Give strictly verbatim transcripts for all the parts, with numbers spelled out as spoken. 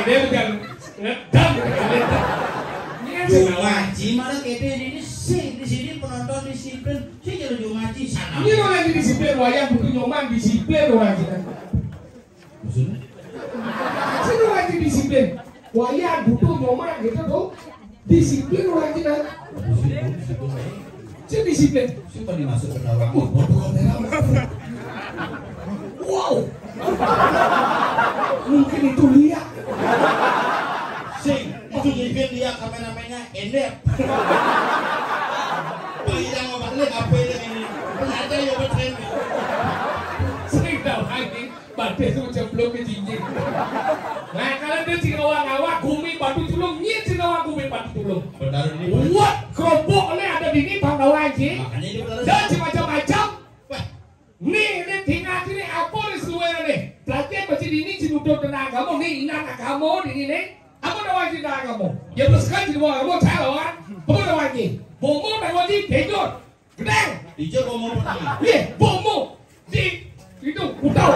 Dia bukan ngedam. Ngaji malah kete ini sih di sini penonton disiplin. Sih jadi ngaji sana. Ini orang ngaji disiplin, wayang butuh nyoman disiplin orang ngaji. Maksudnya? Sih orang ngaji disiplin. Wayang butuh nyoman gitu tuh. Disiplin orang ngaji. Disiplin, disiplin. Sih disiplin. Sih pada masuk ke dalam. Wah, bukan dalam. Wow. Mungkin itu lihat. Sing, itu mungkin dia kameramennya endep. Pak Ida mau balik apa ini? Sengaja ya betul. Sering tahu lagi. Batis itu jeblok ke jinjing. Nah, kalau dia sing awak-awak, gumi batu tulung, nyit sing awak gumi batu tulung. Benar ini. Buat kelompok ini ada di ini, Bang Kawan, sih. Makanya ini benar. Dan macam-macam. Wah. Nih, ini tinggal ini apa nih seluruhnya nih? Pelatihan masih di ini, si nuntut tentang agama, nih, inang agama di ini. Apa namanya cinta agama? Ya, terus kan di luar agama, saya lawan. Apa namanya? Bomo, tak wajib, bejor. Gedeng. Ijo bomo pertama. Iya, bomo. Di, itu, utau.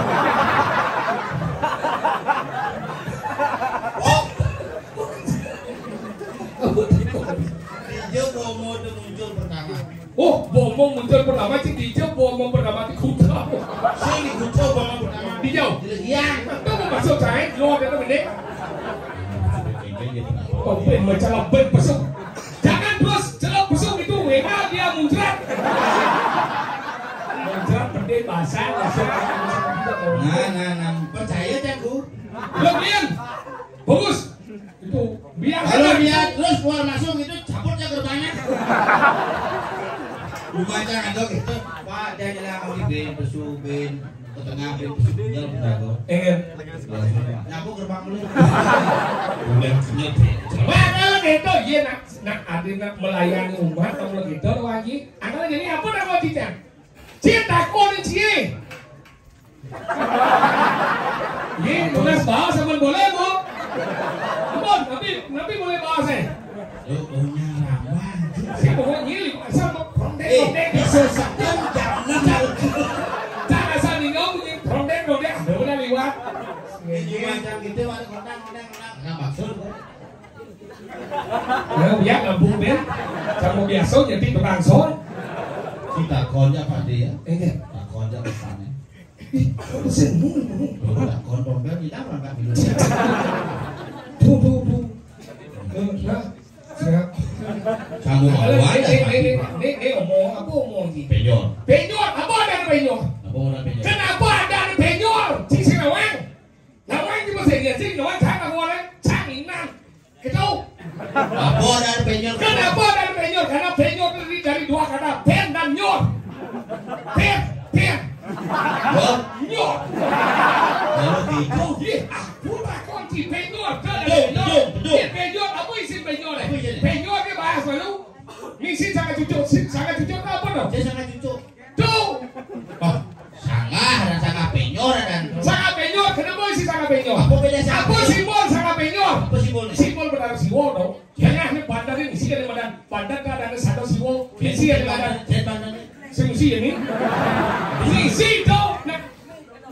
Ijo bomo itu muncul pertama. Oh, bomo muncul pertama, sih, di ijo bomo pertama di utau. Sing di utau bomo pertama. Di jauh. Iya. Itu mau masuk saya, lo ada apa ini? Pemimpin macam apa, besok? Jangan terus celok busuk itu, memang dia muncrat. Muncrat, pedih, basah, masuk. Nah, nah, nah, percaya, Cakku. Lo, Bian. Bagus. Itu, biar. Kalau dia terus keluar masuk itu, cabut ya gerbangnya. Lumayan ada gitu. Pak, dia bilang, "Oh, di bin, besu, bin." Ke tengah, bin, besu, bin, jalan, jago. Enggak. Nyapu gerbang dulu. Udah, nyet. Wah, kalau gitu, iya, nak. Nah, adi nak melayani umat, kamu lagi itu, Haji. Angkal jadi apa nak mau cicak? Cie, takut, cie. Ye, tugas bahas, aman boleh, Bu? Ampun, tapi, tapi boleh bahas, eh? Lu punya ramah. Saya pokoknya nyilip, asal mau protek, eh, protek. Bisa sekian, jangan. Jangan asal nih, kamu bunyi protek, protek. Ada udah liwat. Ini macam gitu, ada kontak, kontak, kontak. Nggak maksud, Bu. Ya, biar ngambung, Ben. Kamu biasa jadi tukang sol. Kita konja, Pak De, ya. Iya. Kita konja pesannya. Ih, apa sih? Kita konja, Ben, kita berangkat dulu. Bu, bu, bu. Eh, nah, siap. Kamu mau aja, ini, Pak. Ini, ini, ini omong, apa omong ini? Penyor. Penyor, apa ada penyor? Apa ada penyor? Kenapa ada penyor? Sing sing nawang. Nawang cuma saya lihat sih, nawang saya nggak boleh. Cang inan. Gitu. Apa ada penyor? Kenapa ada penyor? Karena penyor terdiri dari dua kata, pen dan nyor. Pen, pen. Nyor. Nyor. Kalau gitu. Iya, aku tak kunci penyor. Betul, betul, betul. Iya, penyor, apa isi penyor, eh? Apa isi? Penyor dia bahas lalu. Misi sangat cucuk, si-, sangat cucuk apa dong? Dia sangat cucuk. Tuh. Oh, sangat, ada sangat penyor, ada. Sangat penyor, kenapa isi sangat penyor? Apa beda sangat Apa penyor? Simbol sangat penyor? Apa simbolnya? Simbol benar siwo dong. Jangan ini bandar ini, isi ada badan. Bandar tak ada satu siwo. Isi ada badan. Saya bandar ini. Sing isi ini. Sing isi dong. Nah,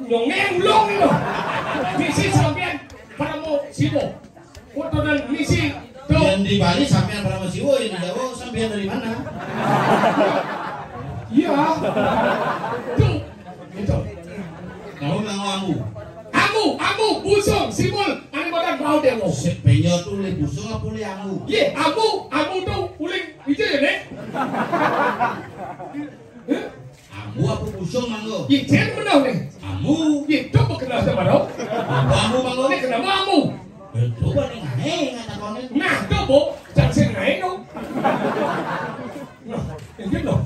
nyongeng ulung itu. Misi sampean pada mau siwo. Foto dan misi. Tuh. Yang di Bali sampean pada mau siwo, yang di Jawa sampean dari mana? Iya. Tuh. Gitu. Kamu mau amu? Amu, amu, busung, simbol, ane badan mau demo. Sepenyo tuh le busung apa le amu? Ye, amu, amu tuh uling itu ya, Nek? Hah? Amu apa busung, manggo? Ye, jen bener, Nek. Amu. Ye, coba kenal sama dong. Apa amu, manggo? Nek, kenapa amu? Eh, coba nih, ngae, nggak takonin. Nah, tuh, Bu, jangan sing ngae, no. Nah, ini loh.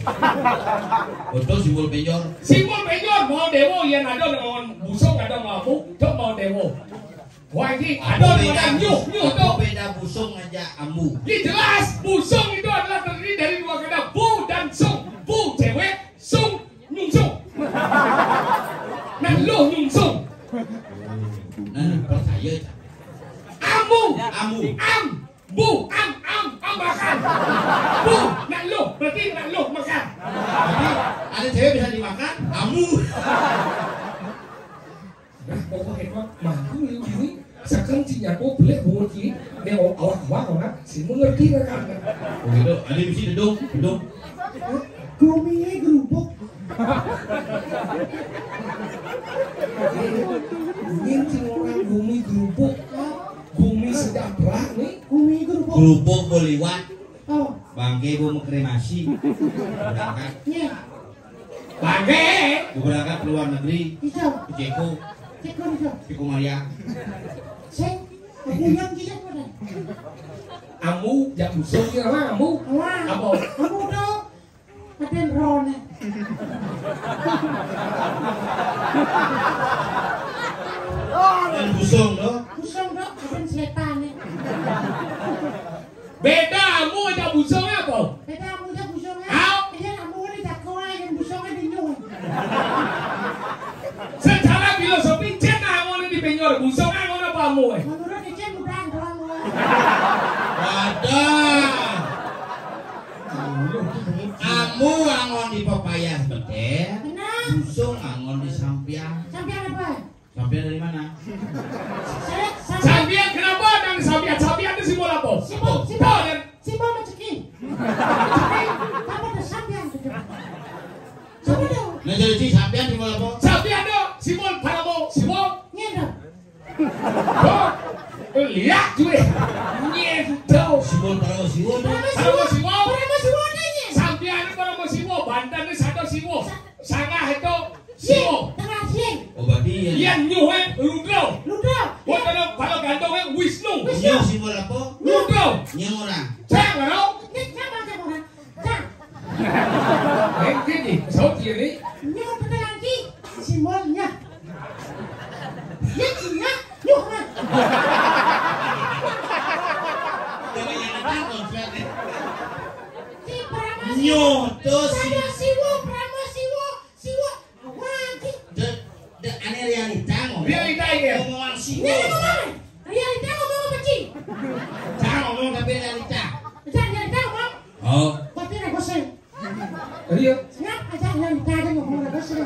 Betul, simbol penyor. Simbol penyor, mau dewo, ya, ada lawan busung, ada lawan amu, tuh mau dewo. Wah, ini ada beda nyuh, nyuh, apa tuh. Beda busung aja amu? Ini jelas, busung itu adalah terdiri dari dua kata, bu dan sung. Bu, cewek, sung, nyungsung. Nah, lo nyungsung. Nah, percaya, Cak. Amu. Amu. Am. Bu, am, am, am makan. Bu, nak lo, berarti nak lo makan. Jadi, ada cewek bisa dimakan, amu. Nah, pokoknya kok mampu lu gini. Cekeng ci nyaku belik bungut ci. Nek awak-awak orang sing mengerti kan. Oh gitu. Ada mesti dedung, dedung. Gumi grubuk. Ini sing orang gumi grubuk. Gumi sejahtera nih. Gumi grubuk. Grubuk beliwat. Oh. Bangke bu mau kremasi. Berangkat. Iya. Bangke. Bu berangkat ke luar negeri. Iso. Ke Ceko. Ceko iso. Ceko Maria. Sing. Aku yang tidak pada. Amu, jak busung kira amu. Wah. Apa? Amu tuh. Aden rone. Dan busung tuh. Busung tuh. Aden setan nih. Beda amu aja busung apa? Beda amu aja busung. Au. Iya, amu ini jago yang busungnya di nyuwun. Secara filosofi, cen amu ini di pinggir busung, amu apa amu, eh? Menurut Icen, udah doang, doang. Waduh. Amu angon di pepaya sebentar. Benar. Busung angon di sampian. Sampian apa? Sampian dari mana? Saya, saya. Sampian kenapa dan sampian? Sampian itu simbol apa? Simbol, simbol. Tahu kan? Simbol rezeki. Tapi apa ada sampian gitu? Coba dong. Nah, jadi si sampian simbol apa? Sampian itu simbol paramo, simbol. Iya dong. Oh, lihat gue. Iya, tahu. Simbol paramo simbol. Paramo simbol. Paramo simbol. Paramo simbol nanya. Sampian itu paramo simbol. Banten itu satu simbol. Sa- Sanggah itu Siwo. Tengah sing. Oh, berarti ya. Yang nyuhe Rudra. Rudra. Wah, kalau, kalau gantungnya Wisnu. Wisnu. Nyuh simbol apa? Rudra. Nyuh orang. Cang, kalau. Ini sama aja orang. Cang. Eh, gini, saut gini. Nyuh petelangi simbolnya. Ya, nyuh, nyuh, mah. Coba yang datang, konslet, ya. Si Brahma Nyuh, tuh, si Saya Siwo, Brahma Siwo, Siwo. Wah, ki. De, de, ane realita ngomong. Realita, iya. Ngomongan si Ini ngomong. Realita ngomong apa, Ci? Jangan ngomong tapi realita. Jangan realita ngomong. Oh. Tapi ada bosan. Iya. Ngap aja realita aja ngomong ada bosan.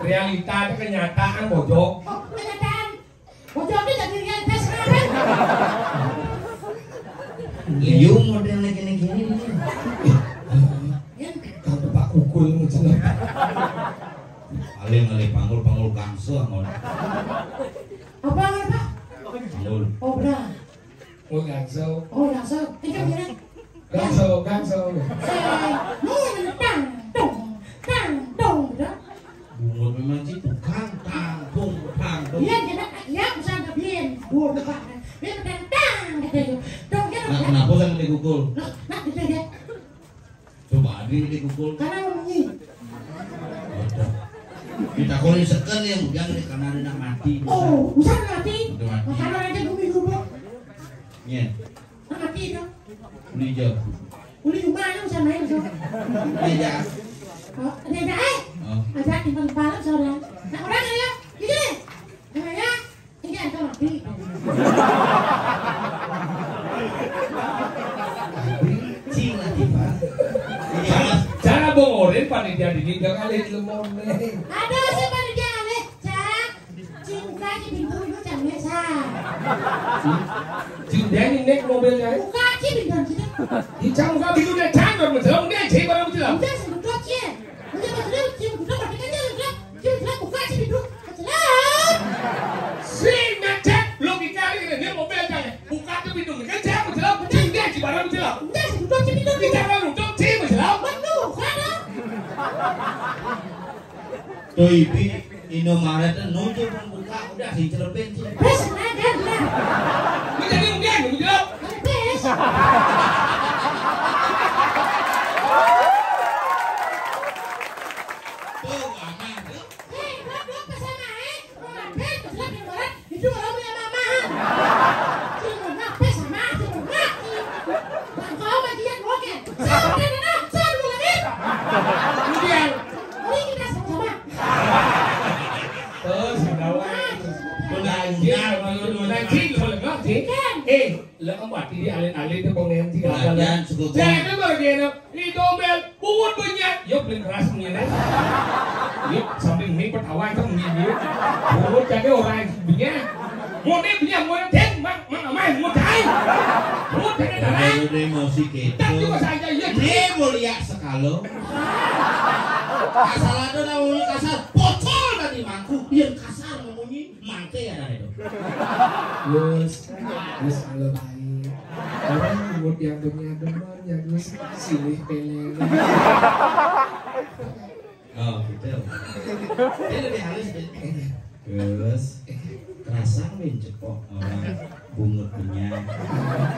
Realita itu kenyataan, Bojok. Oh, kenyataan. Bojone dadi realitas kabeh. Iya, model gini-gini. Kan Pak Kukul ngono. Paling ngalih panggul, panggul gangsa, mon. Apa, apa? Panggul. Oh, benar. Oh, gangsa. Oh, gangsa. Iki ngene. Gangsa, gangsa. Sing, hmm, tang, tung, tang, tung, gitu. Bungut memang sih tukang tanggung, tanggung. Iya, kita, iya, bisa ada bien. Bungut, Pak. Dia tentang, gitu. Dong, gitu. Nah, kenapa saya mesti kukul? Nah, nah, gitu, ya. Coba ada yang mesti kukul. Karena ngomongin. Waduh. Kita kalau seken ya, udah nih, karena ada nak mati. Oh, bisa mati? Udah mati. Makanan aja bumi gubuk. Iya. Mati dong. Uli jauh. Uli jauh mana bisa main, so? Iya. Oh, ada, ada, eh. Oh. Ada di tempat seorang. Nah, orang ayo. Gitu deh. Nah, ya. Ini ada mati. Cing lagi, Pak. Iya. Cara bongorin panitia dini gak kali lemon nih. Ada si panitia aneh. Cak, ci buka ci pintu dulu, cak, nek, sa. Ci, ci udah nih, nek, mobilnya. Buka ci pintu, ci. Ci, cak, buka pintu, nek, cak, nek, nek, nek, ci, barang, ci. Udah, ci, buka, ci. Udah, ci, buka, ci, buka, buka, ci, pintu. Ci. Sing ngecek logika ini, dia mobil, cak. Buka tuh pintu, nek, cak, nek, ci, udah, ci, barang, ci. Udah, ci, buka, ci, pintu. Ci, cak, nek, ci, nek. Betul, buka, dong. Tuh, Ibi, Indomaret tuh nunjuk pembuka, udah dicelupin sih. Wis, ada, udah. Lu jadi undian, lu jawab. Wis. Tuh, aman, tuh. Eh, blok, blok, pas sama, eh. Mau mampir, pas lagi Indomaret, itu orang punya mamahan. Cuma ngapa sama, cuma ngaki. Bang, kau mah dia, oke. Siapa yang kenal? Siapa yang kenal? Undian. Ini kita sama-sama. Terus, kawan. Nanti, kalau ngerti, eh, lah, empat, ini alih-alih itu pengen tiga kali. Jangan, cukup. Jangan, bagian itu, Bel. Bungut banyak. Yuk, beli keras, ngene. Yuk, sambil mie, ketawa, itu, ngene. Bungut, jadi orang banyak. Mone beli yang mone den mang mang amai mau jai. Mau den darah. Kalau dia mau si keto. Tak juga saya iya. Dia mau lihat sekalo. Asal ada namun kasar, pocol tadi mangku, yang kasar ngomongnya, mangke ya tadi itu. Gus, Gus, halo baik. Orang buat yang punya demen ya Gus, silih pilih. Oh, gitu. Dia lebih halus deh. Terus kerasa min cepok orang bungut punya.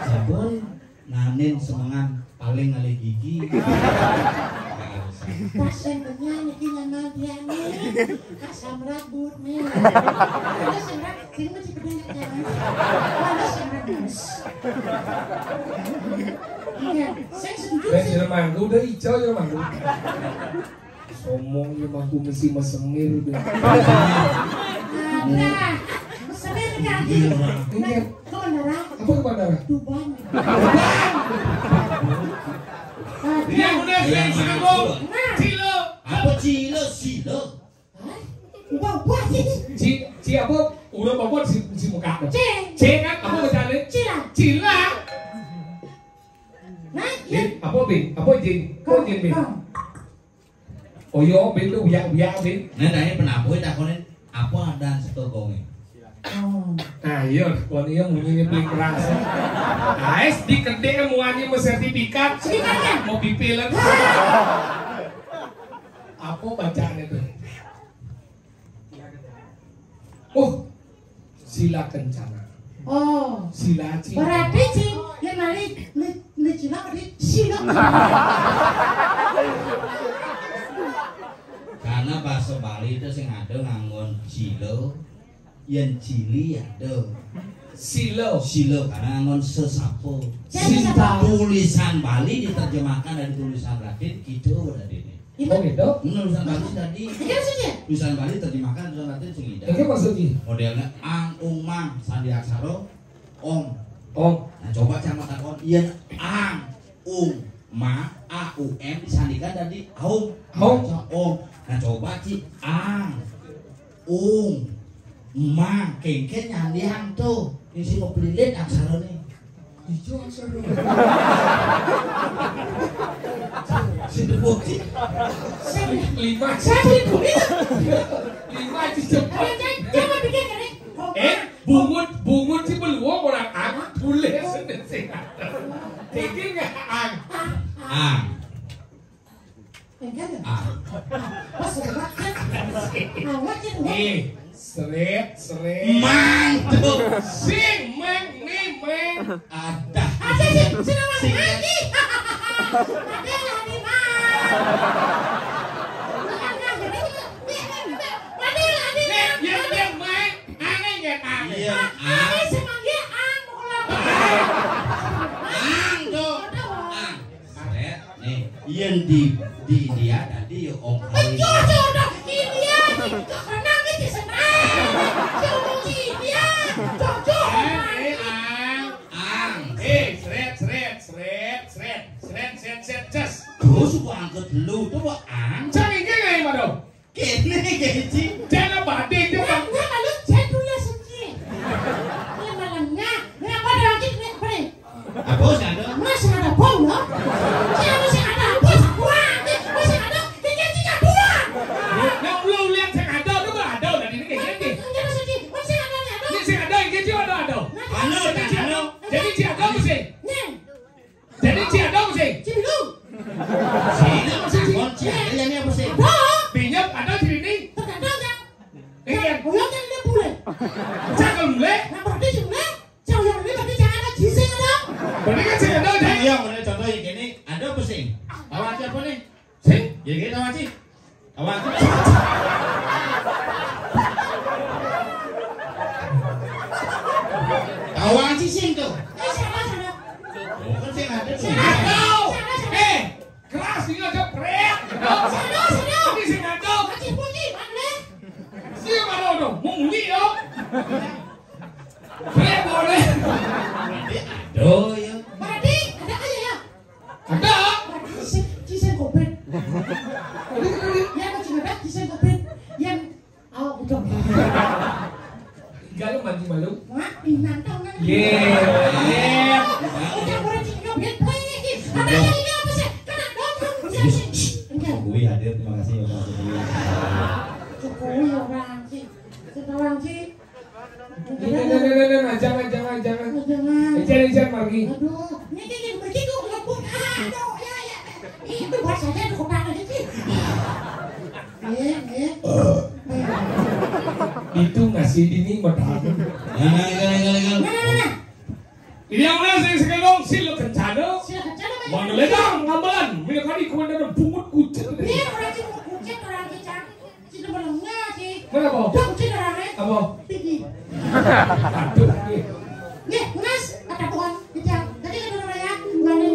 Sabun nanin semengan paling ngalih gigi. Pas yang punya niki nama dia nih. Asam rambut nih. Ada serat, sini masih peduli kan? Ada serat. Iya, saya setuju. Saya sih. Jerman, udah hijau Jerman. Somong ya mangku mesti mesemir deh. Ada. Mesemir kan? Iya. Iya. Ke bandara. Apa ke bandara? Tuban. Dia udah sering sanggup. Nah. Cilo. Apa cilo? Cilo. Hah? Ubah-ubah sih. Ci, ci apa? Udah apa si, si muka? C. C kan? Apa bacanya? Cila. Cila. Nah, ya. Bin, apa bin? Apa jin? Apa jin bin? Kong. Oh iya, bin tuh biak-biak bin. Nah, tanya penabuh takonin apa ada seto gonge. Oh. Nah, iya, kon iya munyinya paling keras. Guys, di kedek muanya mau sertifikat. Sertifikatnya? Mau pipilan. Apa bacaan itu? Oh, sila kencana. Oh. Sila ci. Berarti ci, ya mari, ni, ni cila berarti sila. Karena bahasa Bali itu sing ada nganggon cilo, yang cili ada. Silo. Silo karena nganggon sesapo. Cinta. Tulisan Bali diterjemahkan dari tulisan Latin gitu tadi ini. Oh gitu? Tulisan Bali tadi. Iya maksudnya? Tulisan Bali terjemahkan tulisan Latin sing ida. Iya maksudnya? Modelnya ang, ung, mang, sandi aksara, ong. Ong. Nah, coba sama takon, iya ang, ung, ma, a, u, m disandikan tadi aung. Aung. Baca ong. Nah, coba ci ang, ung, mang, kengken nyandiang tuh. Ini sih mau pelilit aksara nih. Ijo seru. Sing dibukti. Sing lima. Sing dibukti. Lima di depan. Ada, jangan, jangan pikir gini. Eh, bungut, bungut si beluong orang anak tulis sing ada. Pikir nggak ang? Ang. Enggak ada. Ah. Pas lewat kan. Awak kan. Eh, seret, seret. Mang tuh. Sing, mang, ni, mang. Ada. Ada sih, sing, mang, sing, mang, ni. Ada lah ni, mang. Ada lah ni, mang. Nih, dia, dia, mang. Aneh nggak, mang? Iya, mang. Aneh sih, mang, dia, ang, mau keluar. Mang tuh. Ada, mang. Ang. Seret. Nih, yen di, di India tadi ya ong. Betul, jodoh India, itu kenang itu senang. Jodoh India, jodoh. Eh, eh, ang. Ang. Eh, seret, seret, seret, seret, seret, seret, seret, ces. Terus gua angkat lu tuh, gua ang. Cang iki kayak mana? Kene, kene, Ci. Jangan badhe, Ci, Bang. Nah, nah, lalu saya tulis, Ci. Ini malamnya. Ngapa ada lagi, ini apa nih? Apa, sing ada? Mas, sing ada bom, loh. Saya ada, sing ada apa? Kurang, Ci. Mas, sing ada, ini, Ci, nggak kurang. Nah, ulang, ulang, sing ada, tuh, nggak ada, udah, ini kayak gini. Ini, Mas, Ci. Mas, sing ada, nih, ada. Ini sing ada, ini, Ci, ada, ada. Nah, anu, jadi, Ci, anu. Jadi, Ci, ada, mesti. Nih. Jadi, Ci ada apa sih? Ci biru. Sing takon Ci ada ya, ini apa sih? Ada. Pinjam ada di sini? Terkadang, kan. Iya. Nah, ulang kan dia boleh. Cakal mulai. Nah, berarti Ci mulai. Cak ulang ini berarti Ci ada, Ci sing ada. Berarti kan Ci ada, Ci. Iya, mulai contoh yang gini. Ada apa sih? Awak siapa nih? Sing, ya kita wajib. Awak. Awak sih sing tuh. Eh, siapa sana? Oh, kan sing ada tuh. Sing ada. Sing ada, sing ada. Eh, kelas ini ada pret. Sana, sana. Ini sing ada. Wajib putih, mana? Siapa ada tuh? Mau muli ya? Pret boleh. Aduh ya. Berarti ada aja ya? Ada. Berarti si, si sing kopet. Tadi, tadi. Ya, aku juga ada si sing kopet. Yang, oh, udah. Galu mandi malu. Pinantau kan? Ye, ye. Udah mulai cium, ya, boy, ini. Apa sih? Ini apa sih? Kena dong. Kuwi hadir, terima kasih ya, Pak Jokowi. Jokowi orang sih. Sekarang sih. Ini, ini, ini, ini, ini, jangan, jangan, jangan. Jangan. Jangan, jangan, Margi. Aduh, ini, ini, ini, ini, aduh, ya, ya. Ini, itu buat saya, itu kepala ini. Eh, eh. Itu ngasih ini, medang. Nah, nah, nah, nah, nah, nah. Ini yang mana saya sekarang, sila kencana. Sila kencana, Pak. Mana ledang, ngambelan. Minyak kali, komandan bungut kucing. Iya, orang sih bungut kucing, orang sih cantik. Sila menengah sih. Mana, Bang? Dok, sila rame. Apa? Tinggi. Aduh, iya. Nih, Mas, ada pohon hijau. Tadi ada orang ya, kembali.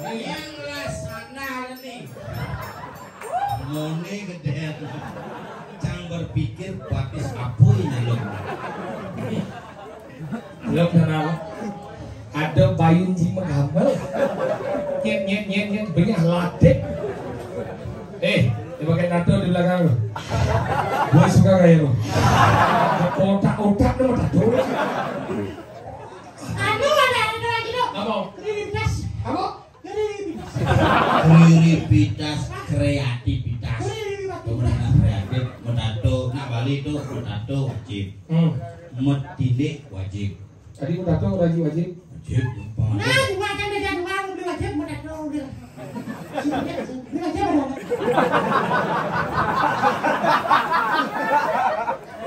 Yang rasana nih. Mone gedé. Cang berpikir batis apa ini lo? Lo kenal? Ada bayun si menggamel. Nyet, nyet, nyet, nyet, banyak ladek. Eh, dia pakai tato di belakang lo. Gue suka kayak lo. Otak-otak nama tato. Anu, ada, ada lagi, Dok. Apa? Kreativitas. Apa? Kreativitas. Kreativitas, kreativitas. Kreativitas. Pemerintah kreatif, metato, nak Bali itu metato wajib. Hmm. Metilik wajib. Tadi metato wajib, wajib. Wajib, nah, bukan beda dua, udah wajib, metato, udah. Udah wajib, ada.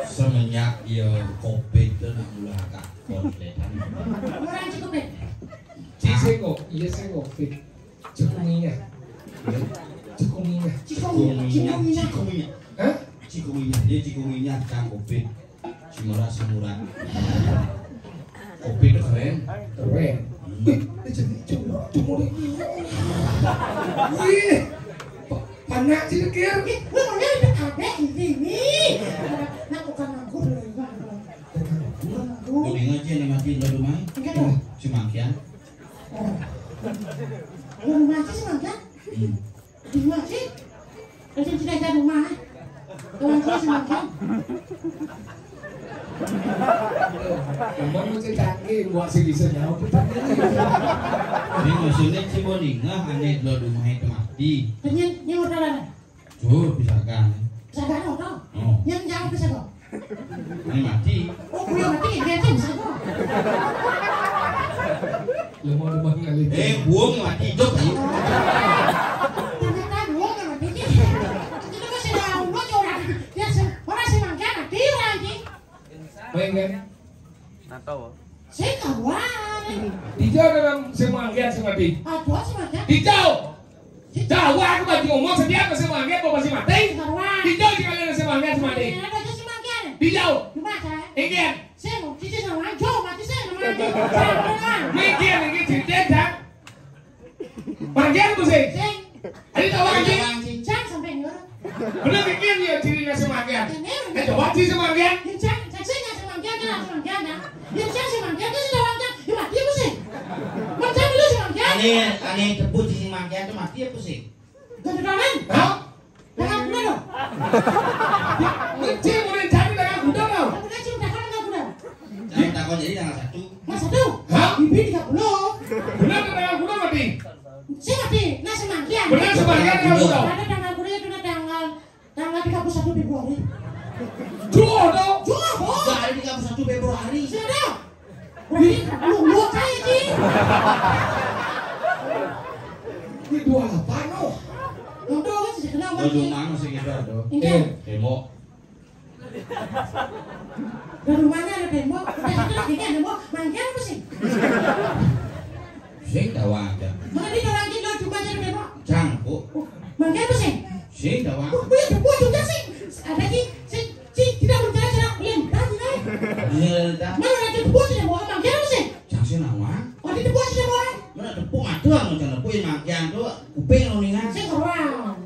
Semenjak ya covid itu nak mulai agak Orang cukup, ya? Cik sengok, iya sengok, Fit. Cukup minyak. Ya. Cukup minyak. Cukup minyak, cukup minyak. Cukup minyak. Hah? Cukup minyak, dia cukup minyak, cang covid. Cimara semuran. Covid itu keren. Keren. Wih, dia jadi cuma, cuma dia. Wih, pa-, panak sih, Kir. Ih, lu maunya udah ada ini. Nah, bukan aku, bukan aku. Bukan aku. Udah ngaji nih mati, lo rumah. Enggak dong. Semangkian. Oh. Lu rumah aja semangkian? Hmm. Di rumah sih. Itu tidak ada rumah. Tuhan saya semangkian. Emang mesti canggih, buat si bisa nyawa, tapi canggih. Ini maksudnya si Boningah, aneh, lo rumah itu mati. Ternyata, ini udah lah. Tuh, misalkan. Misalkan, oh, tau. Oh. Yang jauh bisa kok. Ini mati. Oh, kuwi mati, dia tuh bisa kok. Lu mau debat ngalih. Eh, buang mati, hidup, ayo. Ternyata buang mati. Itu kan sudah, lu tuh orang, dia se-, orang semangkian mati, orang, anjing. Main, kan? Nah, tahu. Sing kawan. Dijauh dalam semangkian semati. Aduh, semangkian. Dijauh. Dijauh, aku bagi ngomong setiap ke semangkian, mau masih mati. Sing kawan. Dijauh di kalian semangkian semati. Ada aja semangkian. Dijauh. Cuma saya. Ingin. Sing, cici sama aja, mati saya sama aja. Mikir, mikir, cerita, Cak. Mangkian apa sih? Sing. Ayo, tahu lagi. Cang sampai nyuruh. Bener mikir dia cirinya semangkian. Ini. Eh, coba sih semangkian. Ini cang, cang sih nggak semangkian, kan semangkian, ya. Ini cang semangkian, kan sudah mangkian. Ya, mati apa sih? Mangkian dulu semangkian. Aneh, aneh tebut si semangkian itu mati apa sih? Ganti tangan. Hah? Tangan kuda dong. Mesti mau cari tangan kuda dong. Aku kan cuma tangan tangan kuda. Jangan takut jadi tanggal satu. Mas satu. Hah? Bibi tiga puluh. Benar tangan kuda mati. Saya mati. Nah, semangkian. Benar semangkian tangan kuda. Ada tanggal kuda itu, nah, tanggal, tanggal tiga puluh satu Februari. Jual dong. Jual, Bos. Dari tiga puluh satu Februari. Sudah. Berarti lu, lu kayak ini. Ini dua apa, no? Untuk apa sih kenal? Lu mati? Cuma masih gitu, aduh. Ini. Eh. Tembok. Dari mana ada tembok? Udah itu lagi kan tembok. Mangga apa sih? Sing tahu aja. Mana dia lagi lo cuma jadi tembok? Cangkuk. Mangga apa sih? Sing tahu aja. Gue tembok juga sih. Ada sih, sih, sih, kita berbicara cara lentah, gitu. Iya, lentah. Mana ada tembok sih, tembok? Mangga apa sih? Cang sih nawang. Oh, di tembok sih, tembok. Mana tepuk mata, mau cang tepuk yang mangkian tuh, kuping lo ningan. Sing orang.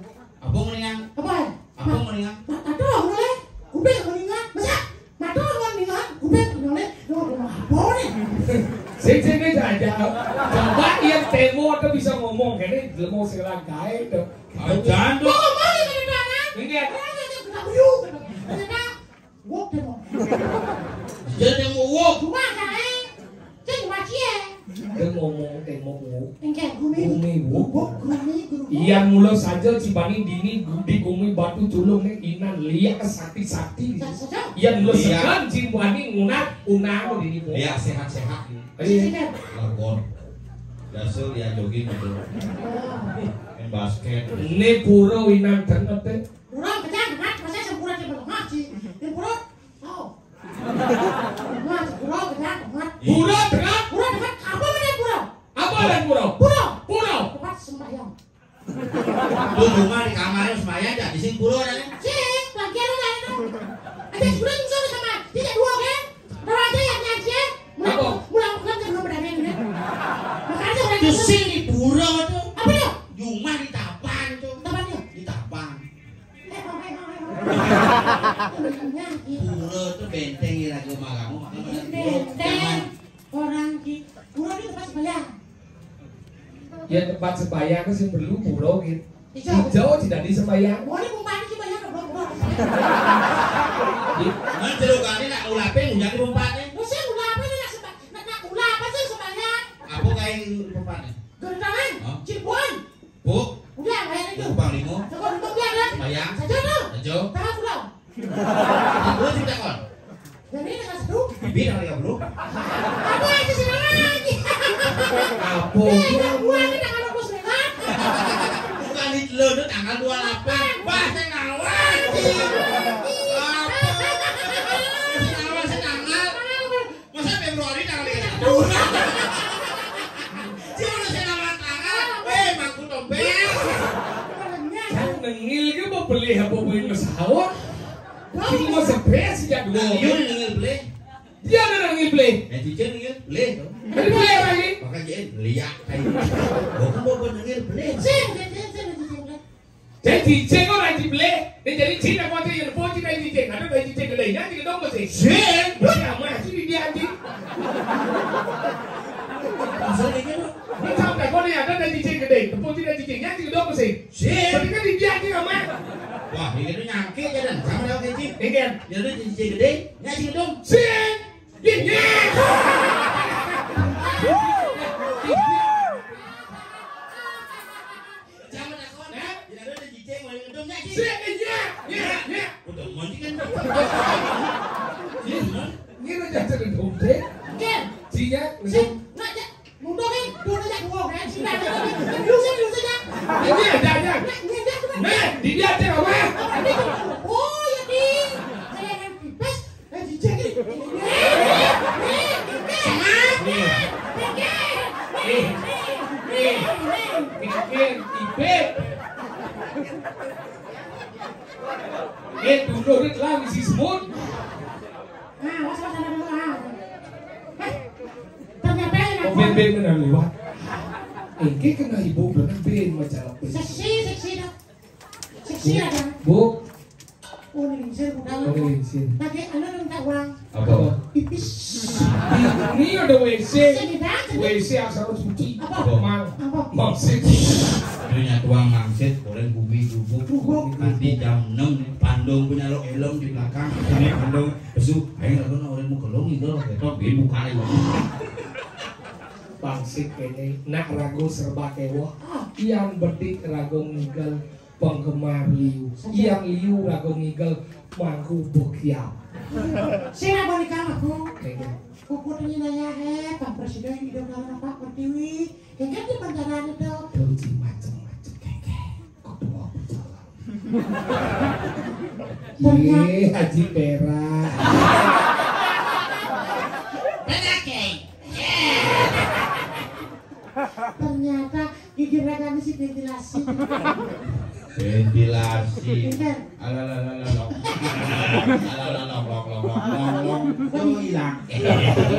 Apa mendingan? Apa? Apa mendingan? Mak, atuh lah, boleh. Kuping mendingan. Masa? Mata mendingan. Kuping mendingan. Lu ngomong apa nih? Sing, sing, sing, aja. Coba yang temo atau bisa ngomong, kene lemo sing langkae to. Ajan to. Mau ngomong ya, kadang-kadang. Ini ya. Kadang-kadang kita buyuk. Ternyata Wok temo. Dia temo wok. Cuma kae. Sing wacie. Dia ngomong temo wok. Engke gumi. Gumi wok. Wok gumi guru. Iya, mula saja Cibaning dini di gumi batu culung ning inan liak sakti-sakti. Sa-, saja. Iya, mula segan Cibaning ngunat unang dini wok. Liak sehat-sehat. Iya. Sing, sing. Lakon. Biasa liak jogging gitu. Oh. Main basket. Ini pura inan ternet, eh. Pura kencang banget, masa sempurna dia belum ngaji. Ini pura, oh. Mas, pura kencang banget. Pura tengah. Pura tengah, apa namanya pura? Apa ada pura? Pura. Pura. Tempat sembahyang. Lu cuma di kamarnya sembahyang, jadi sing pura dah, ya? Sing, lagi ada lain dong. Ada sebulan musuh sama, tidak dua, kan? Tahu aja ya, ngaji, ya? Mulai, apa? Mulai bulan kan belum berani, ya? Makanya orang itu sing di pura tuh. Apa tuh? Cuma di tapan tuh. Tapan tuh? Di tapan. Pura itu benteng ya, lagu malamu, makanya benteng. Orang di pura itu tempat sembahyang. Ya, tempat sembahyang itu sih perlu pura gitu. Dijauh. Dijauh tidak di sembahyang. Boleh bumpani sembahyang, belum, belum. Di mana jeruk kali nak ulape, udah dibumpani. Lu sih ulape nih, nak sembahyang. Nak, nak ulape sih sembahyang. Apa kayak bumpani? Gendangan. Hah? Cirebon. Bu. Udah, bayar itu. Bumpang limo. Toko limo biar, ya. Sembahyang. Saja, no. Saja. Tangan pulau. Tiga puluh juta kon. Jadi dengan satu. Bibi dengan tiga puluh. Apa aja sih lagi? Apa? Eh, gua ada tanggal dua puluh sembilan. Bukan di lo tuh tanggal dua puluh delapan. Pas yang ngawal. Apa? Ngawal sih tanggal. Masa Februari tanggal tiga puluh? Dia udah saya nama tanggal. Eh, mangku tompel. Kan nengil ke mau beli apa, beli pesawat? Cuma mau sepes sejak dua. Nah, iya, nengil beli. Dia ada nengil beli. Eh, cuci nengil beli tuh. Tadi beli apa ini? Pakai Liak kayak gitu. Bukan, bukan, dengar, bener. Sing, sing, sing, sing, sing, sing. Jadi cicing ora dibeli. Nek jadi cicing apa aja yang pun cicing cicing. Ada dari cicing gede, ya cicing dong mesti. Sing. Mesti aman sih di dia anjing. Bisa kayak gitu. Ini sampai kau nih ada dari cicing gede, tepung tidak cicingnya cicing dong mesti. Sing. Berarti kan di dia anjing aman. Wah, ini tuh nyangke ya dan sama dengan cicing. Ini kan, ya udah cicing gede, ya cicing dong. Sing. Gini. Jangan takon. Hah? Jangan ada cicing, mau ngedumnya, Ci. Sik, iya, iya, iya. Udah, mau kan? Iya, man. Ini udah jadi dong, Ci. Ken. Ci, ya, Ci, ngedum. Nak, ya. Mundur, Ken. Dulu, ya, dulu, kan? Sini, ada, ada. Dulu, sini, dulu, sini, ya. Iya, iya, iya. Nak, iya, iya, iya. Nah, di dia, Ci, apa? Apa, ini? Oh, ya, di. Saya yang pipis. Eh, cicing. Pikir, ibit. Eh, dulu ni telah mesti semut. Nah, wes, wes, ada dulu, ah. Hah? Ternyata yang Oh, aku ben, ben, benar liwat. Engke kena ibu bener, ben, macam apa? Seksi, seksi, dah. Seksi, ada. Bu. Oh, ini lingsir, Bu, dalam. Oh, ini lingsir. Pakai anu, minta uang. Apa? Pipis. Ini ada W C. Sini, Bang. W C asal cuci. Apa? Apa? Mang. Apa? Mangsit. Ini nyatuang mangsit, goreng bumi, gubuk. Gubuk. Nanti jam enam nih, Pandung punya lo elom di belakang. Ini Pandung, pesu, ayo, lagu nak orang mau kelong itu, ketok, dia buka aja. Bangsik kene, nak rago serba kewo, ah, yang bedik rago ngigel penggemar liu, yang liu rago ngigel mangku bekiau. Sing apa nih kamu? Kene. Kuku tanya nanya, eh, Pak Presiden hidup dalam apa? Pertiwi. Kengkeng di penjara itu. Terus macam-macam kengkeng. Ketua penjara. Ternyata Ye, Haji Perak. Perak, Keng. Ternyata gigi mereka ini si ventilasi. Ventilasi. Kengkeng. Alalalala. Alalalala, lok, lok, lok, lok, lok. Oh, hilang.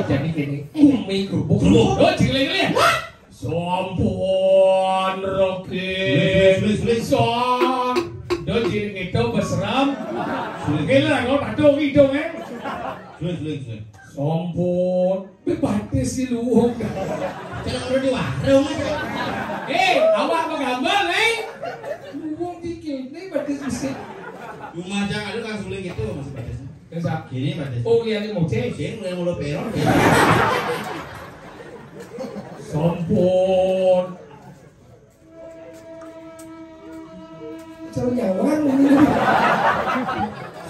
Jadi gini, umi kerupuk. Kerupuk. Oh, jingling-jingling. Hah? Sampun, Rocky. Sulit, sulit, sulit, sulit. Son. Do jingling itu beseram. Sulit. Gila, kau tak tahu hidung, eh? Sulit, sulit, sulit. Sampun. Bebatis si luwung. Jangan udah di warung aja. Eh, awak apa gambar, eh? Luwung dikit, ini batis besi. Rumah jangan ada kan sulit gitu, masih batisnya. Biasa. Gini, Pak Des. Oh, iya, ini mau cek. Sing, mulai mulu peron. Sampun. Calon nyawa, ini.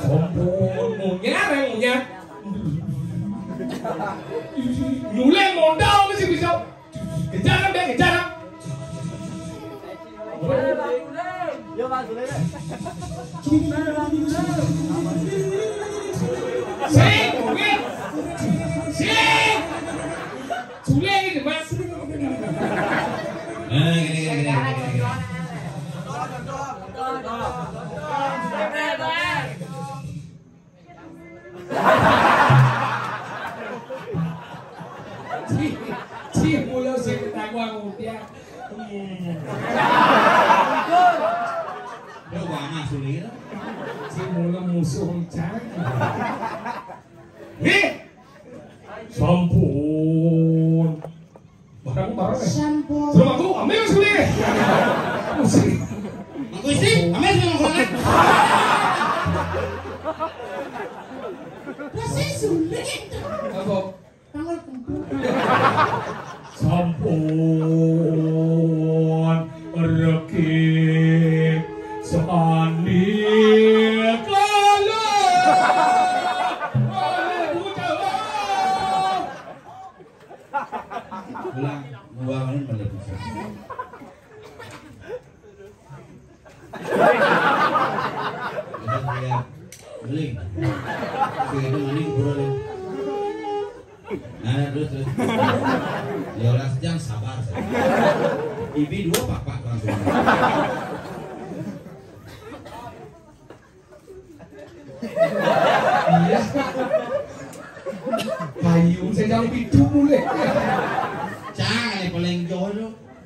Sampun, munyar, yang munyar. Nyuleng mondal, mesti bisa. Kejar, Bang, kejar. Yo, Mas, boleh, Mas. Sing, wit. Sing. Sule ini, Mas. Eh, gini, gini, gini, gini, gini. Ci, ci, mula sing ketawa ngudiak. Hmm. Yo, wah, Mas Suli to. Ci, mula musuh, Cang. Nih. Sampun. Barang, barang, eh. Sampun. Suruh aku, ambil sini. Mesti. Aku isi, ambil sini, aku angkat. Terus saya sulit. Apa? Tanggal kempul. Sampun, reki, sandi, kala. Ulang, dua menit balik bisa. Udah, ya. Beling. Oke, itu mending pura deh. Nah, terus, terus. Ya, orang sejam sabar saja. Ibi dua papak langsung. Iya. Payu saya jam pitu mulai. Jangan,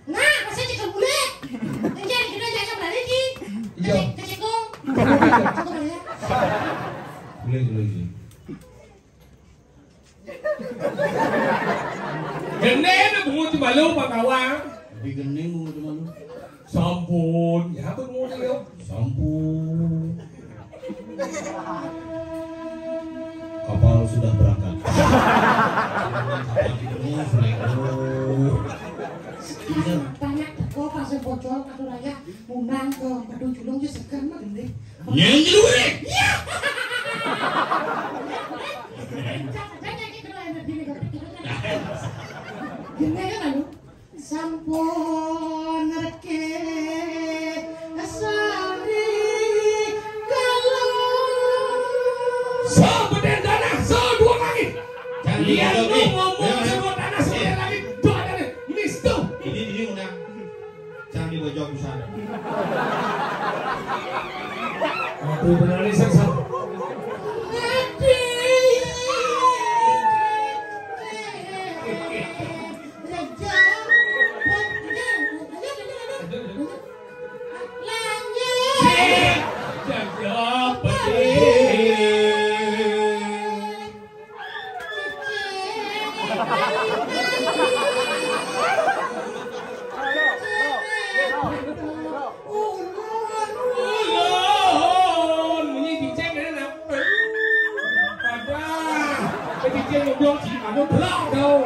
Nah, masa cekung bule? Enggak, kita ajak balik, Ki. Iya. Kecekung. Kecekung, ya. Boleh, boleh, boleh. Gendeng bungut malu, Pak Kawan. Lebih gendeng bungut malu. Sampun, ya, apa bungut malu? Sampun. Kapal sudah berangkat. Kapal itu, Assalamualaikum. Banyak teko pas bocor, kata raya, ngundang ke Batu Julung, dia seger mah gendeng. Nyang jero, eh? Iya. Jangan, jangan, jangan, jangan, jangan, jangan. Gendeng kan, lalu? Sampun reke sari kala. Sebeden tanah, seduo langit. Jangan. Yang digodok, lu eh. Ngomong, ya, ya, seduo tanah, sebeden, eh, langit, dua tanah. Mistu. Ini, ini undang. Jangan dibojok di sana. Waduh, benar nih, Sir, Sir. Ulun, munyi cicing kena napa? Padah, cicing ngeblok, cicing anu, blok, dong.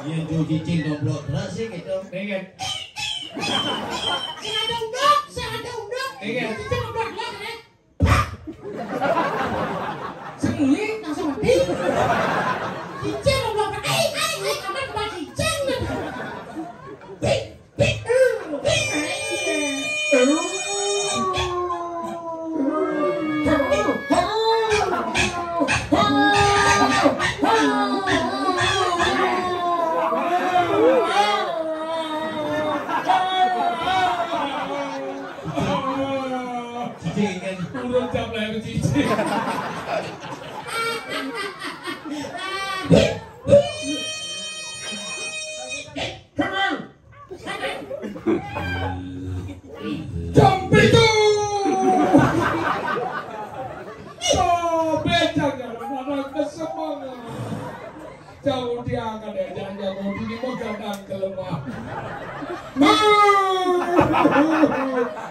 Iya, tu cicing ngeblok, terus sih gitu. Ingat. Sing ada unduk, sing ada unduk. Ingat. Cicing ngeblok, blok, eh. Pak! Sing munyi langsung mati. Cicing ngeblok, eh, eh, eh, kamar kembang cicing. Pik. Urut cap lahir cicing. Jam pitu. Coba jangan ada kesemangat. Jauh dia akan diajak jauh diri mau gadang ke lemah.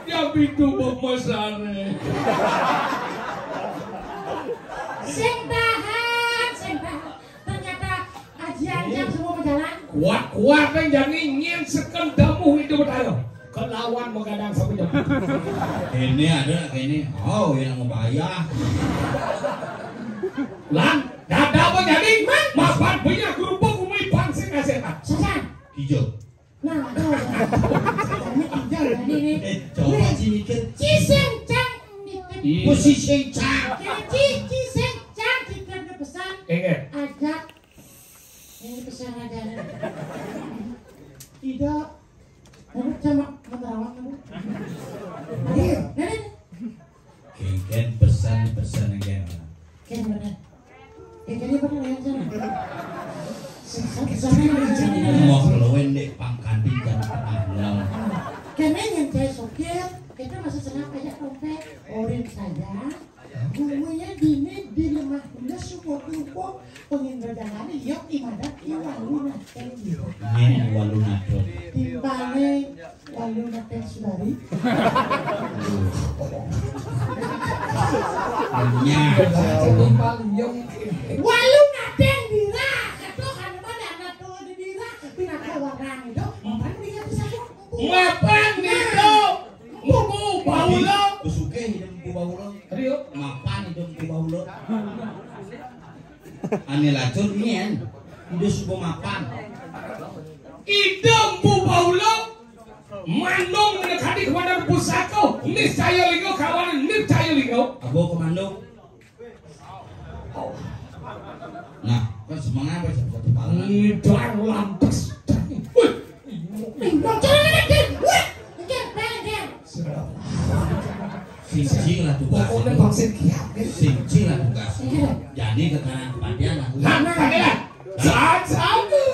Jam pitu bemesare. Sing tahan, sing tahan. Ternyata ajian jam semua berjalan. Kuat-kuat kan jani nyén seken damuh itu betara. Kelawan magadang sama jam. Ini ada ini. Oh, yang mau bayar. Lan, dada apa jadi? Mapan banyak kerupuk umi pangsing asetan. Sasan. Hijau. Nah, tuh. Ini hijau jadi nih. Eh, coba sih mikir. Ciseng cang nitip. Iya. Posisi cang. Jadi ciseng cang nitip pesan. Ingat. Ajak. Ini pesan aja nih. Tidak. Kamu sama menerawang kamu. Ayo, nenek. Kengken pesan-pesan yang kena. Kengken mana? Kengken apa tuh yang sana? Pesan-pesan yang sana. Mau keluar dek pangkandi jam tengah malam. Kena yang saya sopir, kita masih senang aja dompet. Orin saja. Bumbunya dini di lemah bunda suku tubuh pengen berjalan yuk imadat iwalu naten gitu. Nyen walu naten. Timbale walu naten sudari. Nya. Walu naten dira. Katuh kan mana anak tuh di dira. Pinaka warang itu. Mapan dira bisa. Mapan dira. Buku baula. Besuke hidup buku baula. Rio. Mapan hidup buku baula. Ane lacur nyen. Hidup suku mapan. Hidup buku baula. Mandung menekati kepada pusako. Niscaya linggo kawan niscaya linggo. Abo komando. Nah, kan semangat apa satu palan. Ngidar lantas. Wih, ngidar lantas. Wih, ngidar lantas. Sing cing lah tugas. Pokoknya vaksin kiat. Sing cing lah tugas. Iya. Jadi ke kanan kepatian lah. Nah, nah, nah. Saat satu.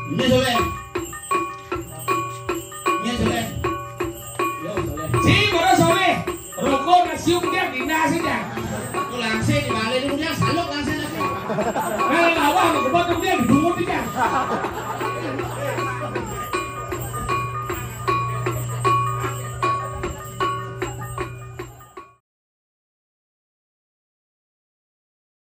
Ini soleh. Ini soleh. Yo, soleh. Si, baru soleh. Rokok nasium dia pindah saja. Aku langsing di balik itu dia salok langsing lagi. Kalau lawan aku